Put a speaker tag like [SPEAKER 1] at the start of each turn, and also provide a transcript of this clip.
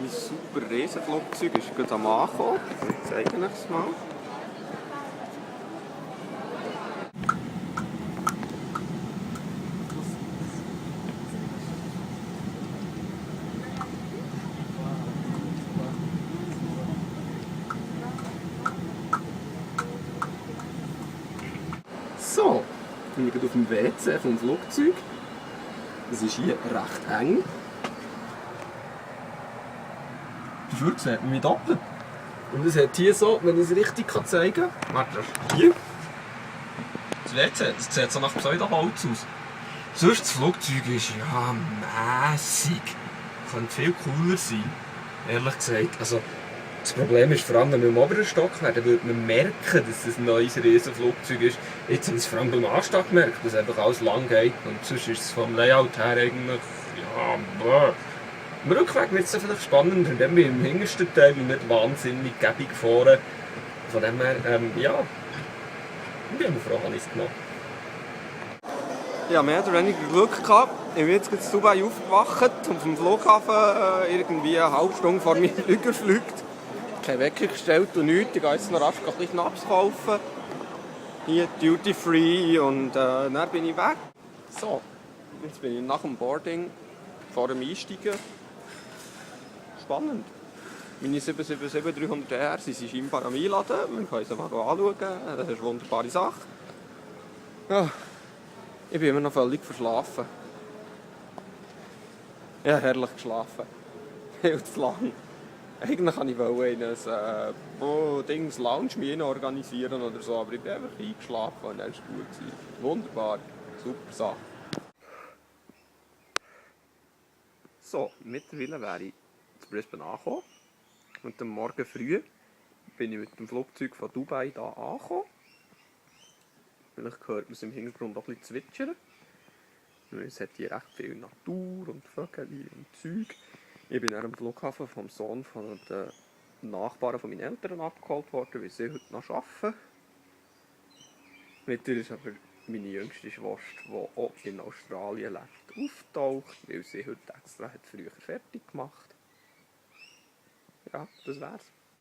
[SPEAKER 1] Mein super Riesenflugzeug ist gerade am Ankommen. Ich zeige euch es mal. So, ich bin gerade auf dem WC vom Flugzeug. Es ist hier recht eng. Dafür sieht man mich doppelt. Und es hat hier so, wenn ich es richtig zeigen kann, warte, hier. Das WC, das sieht so nach Pseudoholz aus. Sonst das Flugzeug ist ja mässig. Könnte viel cooler sein, ehrlich gesagt. Also, das Problem ist vor allem, wenn wir im oberen Stock wären, dann würde man merken, dass es ein neues Riesenflugzeug ist. Jetzt haben sie es vor allem beim Anstieg gemerkt, dass einfach alles lang geht. Und sonst ist es vom Layout her eigentlich, ja, bäh. Am Rückweg wird es dann vielleicht spannender, denn wir im hintersten Teil nicht wahnsinnig gäbig fahren. Von dem her, ja, ich bin froh, dass ich es gemacht habe. Ja, mehr oder weniger Glück gehabt. Ich bin jetzt in Dubai aufgewacht und vom Flughafen irgendwie eine halbe Stunde vor meinem Flüger fliegt. Kein Wecker gestellt und nichts. Ich gehe jetzt noch rasch ein bisschen Schnaps kaufen. Hier Duty Free und dann bin ich weg. So, jetzt bin ich nach dem Boarding, vor dem Einsteigen. Spannend. Meine 777-300R sind scheinbar am Einladen. Wir können sie mal anschauen. Das ist eine wunderbare Sache. Ja, ich bin immer noch völlig verschlafen. Ja, herrlich geschlafen. Viel zu lang. Eigentlich wollte ich in ein Lounge organisieren oder so, aber ich bin einfach eingeschlafen und dann war es gut. Wunderbar. Super Sache. So, mittlerweile wäre ich zu Brisbane angekommen. Und am Morgen früh bin ich mit dem Flugzeug von Dubai hier angekommen. Vielleicht hört man es im Hintergrund auch ein bisschen zwitschern. Es hat hier recht viel Natur und Vögel und Zeug. Ich bin am Flughafen vom Sohn von den Nachbarn von meinen Eltern abgeholt worden, weil sie heute noch arbeiten. Mit ihr ist aber meine jüngste Schwester, die auch in Australien lebt, auftaucht, weil sie heute extra früher fertig gemacht hat. Ja, das wär's.